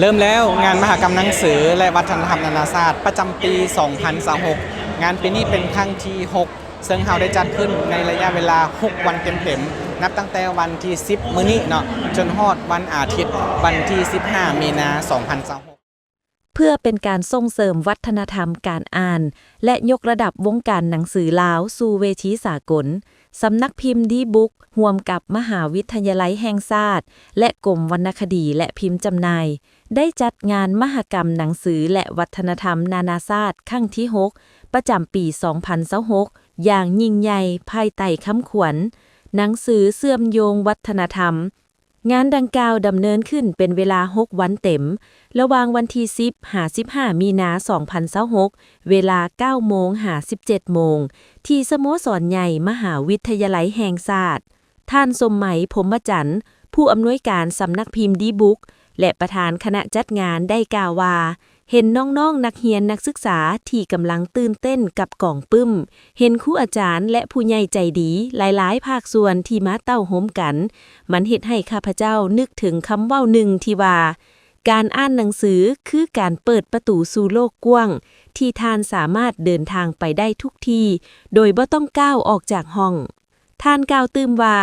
ເລີ່ມແລ້ວ ງານມະຫະກຳໜັງສື ແລະ ວັດທະນະທຳນານາຊາດ ປະຈຳປີ ສອງພັນຊາວຫົກ ງານປີນີ້ເປັນຄັ້ງທີຫົກ ເຊິ່ງເຮົາໄດ້ຈັດຂຶ້ນໃນໄລຍະເວລາຫົກວັນເຕັມໆ ນັບຕັ້ງແຕ່ວັນທີສິບ ມື້ນີ້ເນາະ ຈົນຮອດວັນອາທິດ ວັນທີສິບຫ້າ ມີນາ ສອງພັນຊາວຫົກ. ເພື່ອເປັນການສົ່ງເສີມວັດທະນະທຳການອ່ານ ແລະ ຍົກລະດັບວົງການໜັງສືລາວສູ່ເວທີສາກົນ, ສຳນັກພິມດີບຸກ ຮ່ວມກັບມະຫາວິທະຍາໄລແຫ່ງຊາດ ແລະ ກົມວັນນະຄະດີ ແລະ ພິມຈຳໜ່າຍ ໄດ້ຈັດງານມະຫະກຳໜັງສື ແລະ ວັດທະນະທຳນານາຊາດ ຄັ້ງທີຫົກ ປະຈຳປີ ສອງພັນຊາວຫົກ ຢ່າງຍິ່ງໃຫຍ່ ພາຍໃຕ້ຄຳຂວັນ ໜັງສືເຊື່ອມໂຍງວັດທະນະທຳ. ງານດັ່ງກ່າວດຳເນີນຂຶ້ນເປັນເວລາຫົກວັນເຕັມ, ລະຫວ່າງວັນທີສິບ ຫາ ສິບຫ້າ ມີນາ ສອງພັນຊາວຫົກ ເວລາ ເກົ້າໂມງ ຫາ ສິບເຈັດໂມງ ທີ່ສະໂມສອນໃຫຍ່ມະຫາວິທະຍາໄລແຫ່ງຊາດ. ທ່ານ ສົມໄໝ ພົມມະຈັນ ຜູ້ອຳນວຍການສຳນັກພິມດີບຸກ ແລະ ປະທານຄະນະຈັດງານໄດ້ກ່າວວ່າ ເຫັນນ້ອງໆນັກຮຽນນັກສຶກສາທີ່ກຳລັງຕື່ນເຕັ້ນກັບກອງປຶ້ມ, ເຫັນຄູອາຈານ ແລະ ຜູ້ໃຫຍ່ໃຈດີຫຼາຍໆພາກສ່ວນທີ່ມາເຕົ້າໂຮມກັນ, ມັນເຮັດໃຫ້ຂ້າພະເຈົ້ານຶກເຖິງຄຳເວົ້າໜຶ່ງທີ່ວ່າ ການອ່ານໜັງສືຄືການເປີດປະຕູສູ່ໂລກກວ້າງ ທີ່ທ່ານສາມາດເດີນທາງໄປໄດ້ທຸກທີ່ ໂດຍບໍ່ຕ້ອງກ້າວອອກຈາກຫ້ອງ. ທ່ານກ່າວຕື່ມວ່າ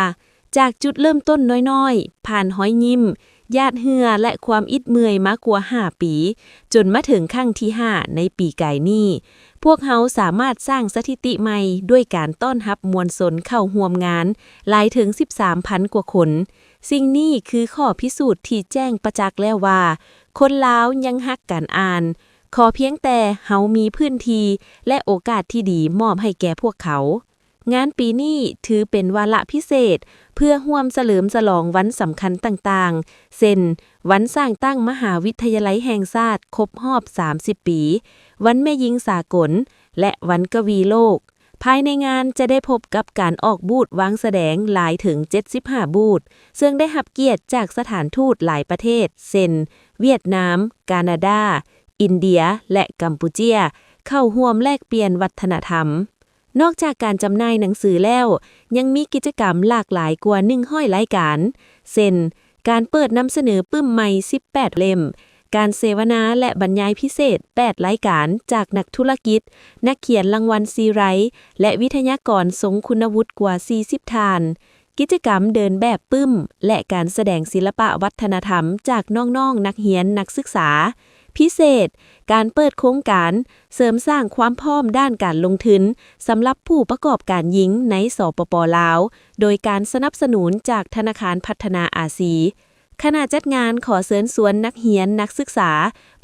ຈາກຈຸດເລີ່ມຕົ້ນນ້ອຍໆ, ຜ່ານຮອຍຍິ້ມ, ຫຍາດເຫື່ອ ແລະ ຄວາມອິດເມື່ອຍມາກວ່າຫ້າປີ, ຈົນມາເຖິງຄັ້ງທີຫ້າໃນປີກາຍນີ້, ພວກເຮົາສາມາດສ້າງສະຖິຕິໃໝ່ດ້ວຍການຕ້ອນຮັບມວນຊົນເຂົ້າຮ່ວມງານຫຼາຍເຖິງສິບສາມພັນກວ່າຄົນ. ສິ່ງນີ້ຄືຂໍ້ພິສູດທີ່ແຈ້ງປະຈັກແລ້ວວ່າ ຄົນລາວຍັງຮັກການອ່ານ, ຂໍພຽງແຕ່ເຮົາມີພື້ນທີ່ ແລະ ໂອກາດທີ່ດີມອບໃຫ້ແກ່ພວກເຂົາ. ງານປີນີ້ຖືເປັນວາລະພິເສດ ເພື່ອຮ່ວມສະເຫຼີມສະຫຼອງວັນສຳຄັນຕ່າງໆ ເຊັ່ນ ວັນສ້າງຕັ້ງມະຫາວິທະຍາໄລແຫ່ງຊາດຄົບຮອບສາມສິບປີ, ວັນແມ່ຍິງສາກົນ ແລະ ວັນກະວີໂລກ. ພາຍໃນງານຈະໄດ້ພົບກັບການອອກບູດວາງສະແດງຫຼາຍເຖິງເຈັດສິບຫ້າບູດ, ເຊິ່ງໄດ້ຮັບກຽດຈາກສະຖານທູດຫຼາຍປະເທດ ເຊັ່ນ ຫວຽດນາມ, ການາດາ, ອິນເດຍ ແລະ ກຳປູເຈຍ ເຂົ້າຮ່ວມແລກປ່ຽນວັດທະນະທຳ. ນອກຈາກການຈຳໜ່າຍໜັງສືແລ້ວ, ຍັງມີກິດຈະກຳຫຼາກຫຼາຍກວ່າໜຶ່ງຮ້ອຍລາຍການ ເຊັ່ນ ການເປີດນຳສະເໜີປຶ້ມໃໝ່ສິບແປດເຫຼັ້ມ, ການເສວະນາ ແລະ ບັນຍາຍພິເສດແປດລາຍການຈາກນັກທຸລະກິດ, ນັກຂຽນລາງວັນຊີໄຣ ແລະ ວິທະຍາກອນຊົງຄຸນນະວຸດກວ່າສີ່ສິບທ່ານ. ກິດຈະກຳເດີນແບບປຶ້ມ ແລະ ການສະແດງສິລະປະວັດທະນະທຳຈາກນ້ອງໆນັກຮຽນນັກສຶກສາ. ພິເສດ, ການເປີດໂຄງການເສີມສ້າງຄວາມພ້ອມດ້ານການລົງທຶນສຳລັບຜູ້ປະກອບການຍິງໃນ ສປປ ລາວ ໂດຍການສະໜັບສະໜູນຈາກທະນາຄານພັດທະນາອາຊີ. ຄະນະຈັດງານຂໍເຊີນຊວນນັກຮຽນ, ນັກສຶກສາ,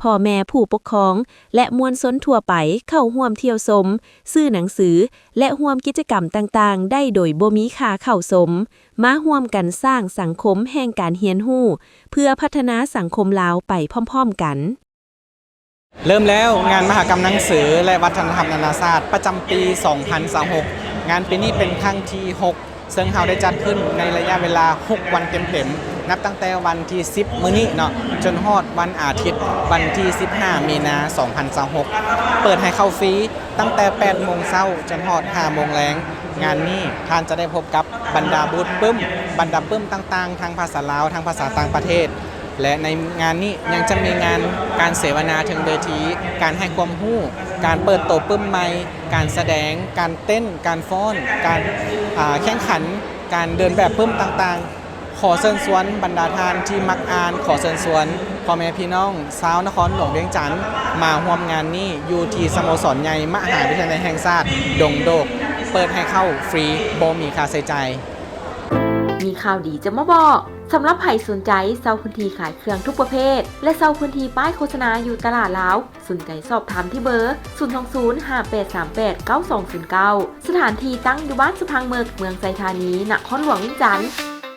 ພໍ່ແມ່ຜູ້ປົກຄອງ ແລະ ມວນຊົນທົ່ວໄປເຂົ້າຮ່ວມທ່ຽວຊົມ, ຊື້ໜັງສື ແລະ ຮ່ວມກິດຈະກຳຕ່າງໆໄດ້ໂດຍບໍ່ມີຄ່າເຂົ້າຊົມ, ມາຮ່ວມກັນສ້າງສັງຄົມແຫ່ງການຮຽນຮູ້ ເພື່ອພັດທະນາສັງຄົມລາວໄປພ້ອມໆກັນ. ເລີ່ມແລ້ວ ງານມະຫະກຳໜັງສື ແລະ ວັດທະນະທຳນານາຊາດ ປະຈຳປີ ສອງພັນຊາວຫົກ ງານປີນີ້ເປັນຄັ້ງທີຫົກ ເຊິ່ງເຮົາໄດ້ຈັດຂຶ້ນໃນໄລຍະເວລາຫົກວັນເຕັມໆ ນັບຕັ້ງແຕ່ວັນທີສິບ ມື້ນີ້ເນາະ ຈົນຮອດວັນອາທິດ ວັນທີສິບຫ້າ ມີນາ ສອງພັນຊາວຫົກ ເປີດໃຫ້ເຂົ້າຟຣີ ຕັ້ງແຕ່ແປດໂມງເຊົ້າຈົນຮອດຫ້າໂມງແລງ. ງານນີ້ທ່ານຈະໄດ້ພົບກັບບັນດາບູດປຶ້ມ, ບັນດາປຶ້ມຕ່າງໆ ທັງພາສາລາວ, ທັງພາສາຕ່າງປະເທດ ແລະ ໃນງານນີ້ຍັງຈະມີງານການເສວະນາເທິງເວທີ, ການໃຫ້ຄວາມຮູ້, ການເປີດໂຕປຶ້ມໃໝ່, ການສະແດງ, ການເຕັ້ນ, ການຟ້ອນ, ການ, ອາ, ແຂ່ງຂັນ, ການເດີນແບບປຶ້ມຕ່າງໆ. ຂໍເຊີນຊວນບັນດາທ່ານທີ່ມັກອ່ານ, ຂໍເຊີນຊວນພໍ່ແມ່ພີ່ນ້ອງຊາວນະຄອນຫຼວງວຽງຈັນ ມາຮ່ວມງານນີ້ຢູ່ທີ່ສະໂມສອນໃຫຍ່ມະຫາວິທະຍາໄລແຫ່ງຊາດດົງໂດກ, ເປີດໃຫ້ເຂົ້າຟຣີ ບໍ່ມີຄ່າໃຊ້ຈ່າຍ. ມີຂ່າວດີຈະມາບອກ! ສຳລັບໃຜສົນໃຈເຊົ່າພື້ນທີ່ຂາຍເຄື່ອງທຸກປະເພດ ແລະ ເຊົ່າພື້ນທີ່ປ້າຍໂຄສະນາຢູ່ຕະຫຼາດລາວ, ສົນໃຈສອບຖາມທີ່ເບີ ສູນສອງສູນ ຫ້າແປດສາມແປດ ເກົ້າສອງສູນເກົ້າ. ສະຖານທີ່ຕັ້ງຢູ່ບ້ານສະພັງເໝິກ, ເມືອງໄຊທານີ, ນະຄອນຫຼວງວຽງຈັນ.